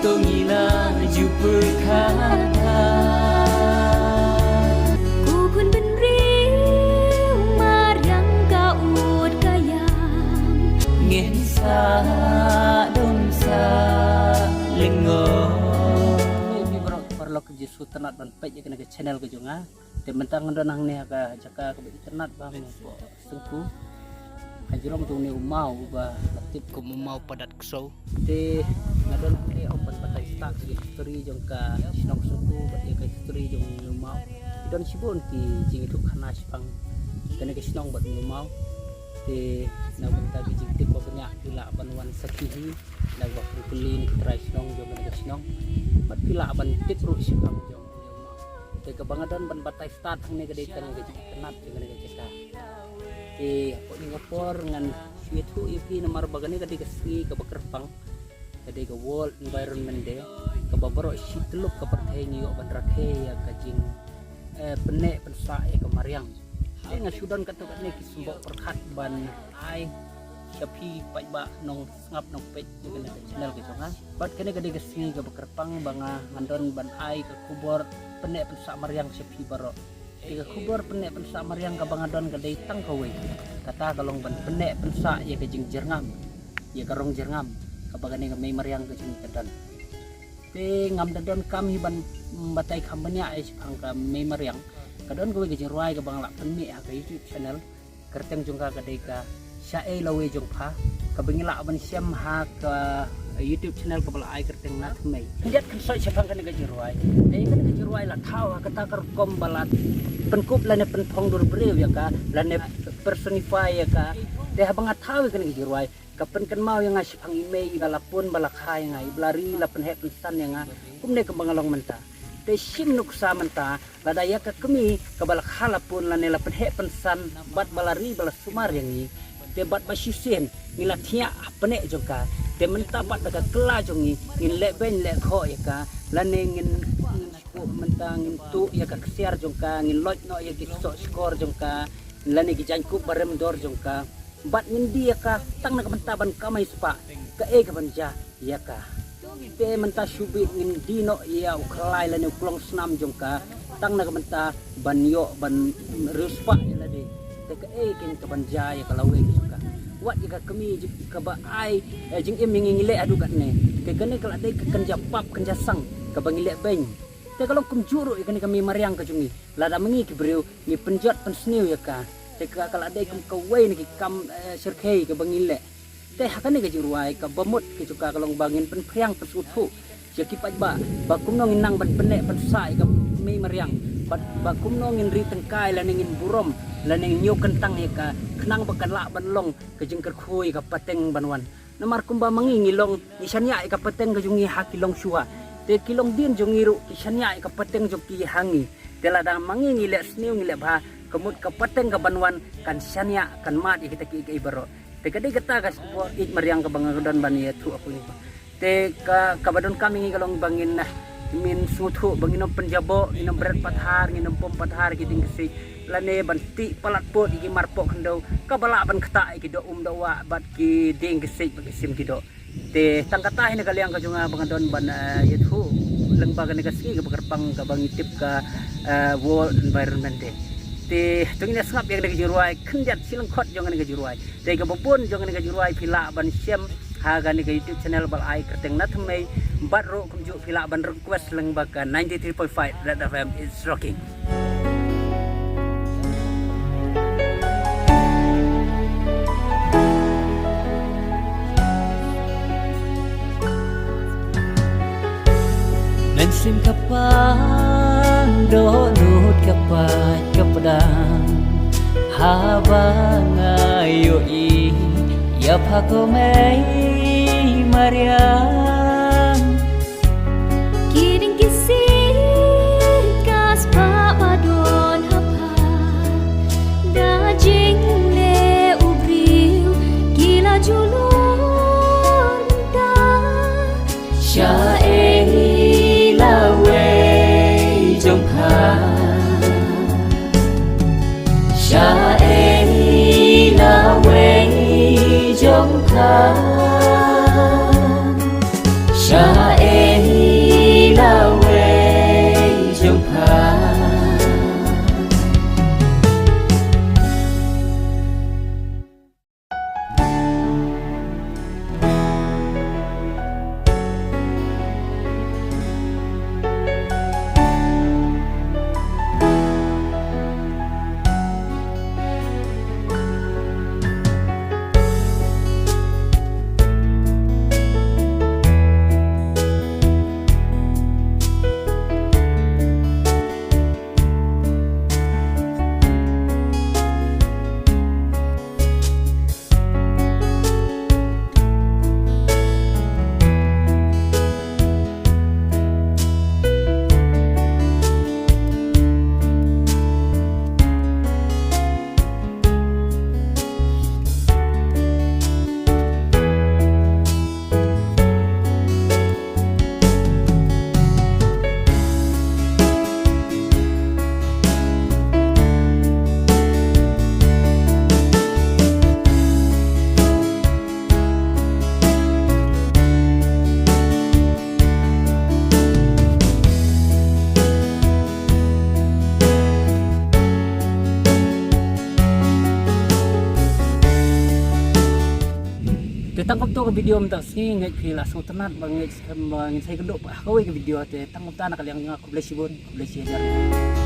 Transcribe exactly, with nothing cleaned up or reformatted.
To ngi la ju pyrkhat ha. Ku khun bynriew mariang ka ud ka ïam. Ngin sa dum sa lyngngoh. Hey, phi baroh paralok, Jisu tynnat ban peit ïa kane ka channel ka jong nga. Te mynta nga don hangne ha ka jaka kaba itynnat ba hangne hapoh Syngku. Ha jrong jong une u maw uba la tip kum u maw Padat Ksew. Te nga don hangne ong ban batai start ïa ka history jong ka shnong Syngku bad ïa ka history jong une u maw. Ki don shibun ki jingïathuhkhana shaphang kane ka shnong bad une u maw. Te na ka bynta ki jingtip ba bniah phi lah ban wan sakhi hi, na kaba phi kylli na ki trai shnong jong kane ka shnong. Bad phi lah ban tip ruh shaphang jong une u maw. Te kaba nga don ban batai start hangne ka dei tang ka jingïatynnat jong kane ka jaka. Te hapoh kane ka por ngan shu ïathuh ïa phi namar ba kane ka dei ka sngi kaba kyrpang, ka dei ka World Environment Day, kaba baroh shi tyllup ka pyrthei ngi ïoh ban rakhe ïa ka jing, eh, pynneh pynsah ïa ka mariang. Te nga shu don katto katne ki symboh pyrkhat ban ai sha phi paidbah nongsngap nongpeit ïa kane ka channel ka jong nga. Bad kane ka dei ka sngi kaba kyrpang ba nga ngan don ban ai ka khubor pynneh pynsah mariang sha phi baroh. Te ka khubor pynneh pynsah mariang kaba nga don ka dei tang kawei. Kata ka long ban pynneh pynsah ïa ka jingjyrngam, ïa ka rong jyrngam kaba kane ka mei mariang ka jong ngi ka don. Te ngam da don kam hi ban, mm, batai kham bniah ïa shaphang ka mei mariang. Ka don kawei ka jingrwai kaba nga la pynmih ha ka YouTube channel. Kyrteng jong ka ka dei ka Shaei Lawei Jong Pha, kaba ngi lah ban shem ha ka YouTube channel kaba la ai kyrteng Na Thymmei. Khyndiat khynsoit shaphang kane ka jingrwai. Te kane ka jingrwai la thaw ha kata ka rukom ba la pynkup lane pynphong dur briew ïa ka, lane personify ïa ka. Te haba nga thaw ïa kane ka jingrwai, ka pynkynmaw ïa nga shaphang i mei iba la pun ba la kha ïa nga, iba la ri la pynheh pynsan ïa nga, kumne kumba nga long mynta. Te shim nuksa mynta, lada ïa ka kmie kaba la kha la pun lane la pynheh pynsan bad ba la ri ba la sumar ïa ngi, te bad ba shisien ngi la thiah ha pneh jong ka, te mynta bad da ka kylla jong ngi ngin leh beiñ leh khoh ïa ka, lane ngin, ngin shu mynta ngin tuh ïa ka ksiar jong ka, ngin loit noh ïa ki soh shkor jong ka, lane ki jaiñkup ba rem dor jong ka. Bad ngin die ïa ka tang na ka bynta ban kamai spah, kaei kaban jia ïa ka. Te mynta shu bit ngin die noh ïa u khlai lane u klong snam jong ka tang na ka bynta ban ïoh ban riewspah ïa lade. Te kaei kaban jia ïa ka lawei ka jong ka. Wat ïa ka kmie kaba ai, eh, jingim ïa ngi ngi leh haduh katne. Te kane ka la dei ka kynja pap kynja sang kaba ngi leh beiñ. Te ka long kumjuh ruh ïa kane ka mei mariang ka jong ngi. Lada ma ngi ki briew ngi pynjot pynsniew ïa ka, te ka, ka la dei kum kawei na ki kam, eh, shyrkhei kaba ngi leh. Te ha kane ka jingrwai kaba mut ka jong ka ka long ba ngin pynphriang pynsngewthuh ïa ki paidbah ba kumno ngin nang ban pyneh pynsah ïa ka mei mariang, ba, ba kumno ngin ri tyngkai lane ngin burom lane ngin ïoh kyntang ïa ka khnang ba kan lah ban long ka jingkyrkhu ïa ka pateng ban wan. Namar kumba ma ngi ngi long ngi shaniah ïa ka pateng ka jong ngi ha ki longshuwa. Te ki longdien jong ngi ruh ki shaniah ïa ka pateng jong ki ha ngi. Te lada ma ngi ngi leh sniew ngi leh bha, ka mut ka pateng kaban wan kan shaniah kan mad ïa kita kiei kiei baroh. Te ka dei kata ka khubor ïeit mariang kaba nga don ban ïathuh ha phi. Te ka, kaba donkam ïa ngi ka long ba ngin, ah, ngin sngewthuh ba ngin ym pynjaboh, ngin ym bret pathar, ngin ym pom pathar ki dieng ksiej. Lane ban tih palat pud ïa ki mar poh khyndew kaba lah ban ktah ïa ki doh um doh wah bad ki dieng ksiej bad ki sim ki doh. Te tang kata hi na ka liang ka jong nga ba nga don ban, eh, ïathuh lyngba kane ka sngi kaba kyrpang kaba ngi tip ka, eh, World Environment Day. Te to ngin ïa sngap ïa kane ka jingrwai khyndiat shi lyngkhot jong kane ka jingrwai. Te kaba bun jong kane ka jingrwai phi lah ban shem ha kane ka YouTube channel ba la ai kyrteng Na Thymmei, bad ruh kumjuh phi lah ban request lyngba ka ninety-three point five Red F M, it's rocking. Mynsiem ka pang dohnud ka pait ka pdang, haba nga ïohi ïa pha ko mei mariang. Ki dieng ki ksiej ka spah ba don ha pha, da jingleh u briew ki la julor mynta. Shaei Lawei Jong Pha, Shaei Lawei Jong Pha. Ka video mynta ka sngi ngeit phi la sngewtynnat ba ngeit skhem ba ngin sa ïakynduh ha kawei ka video te tang kumta na ka liang jong nga khublei shibun khublei shihajar.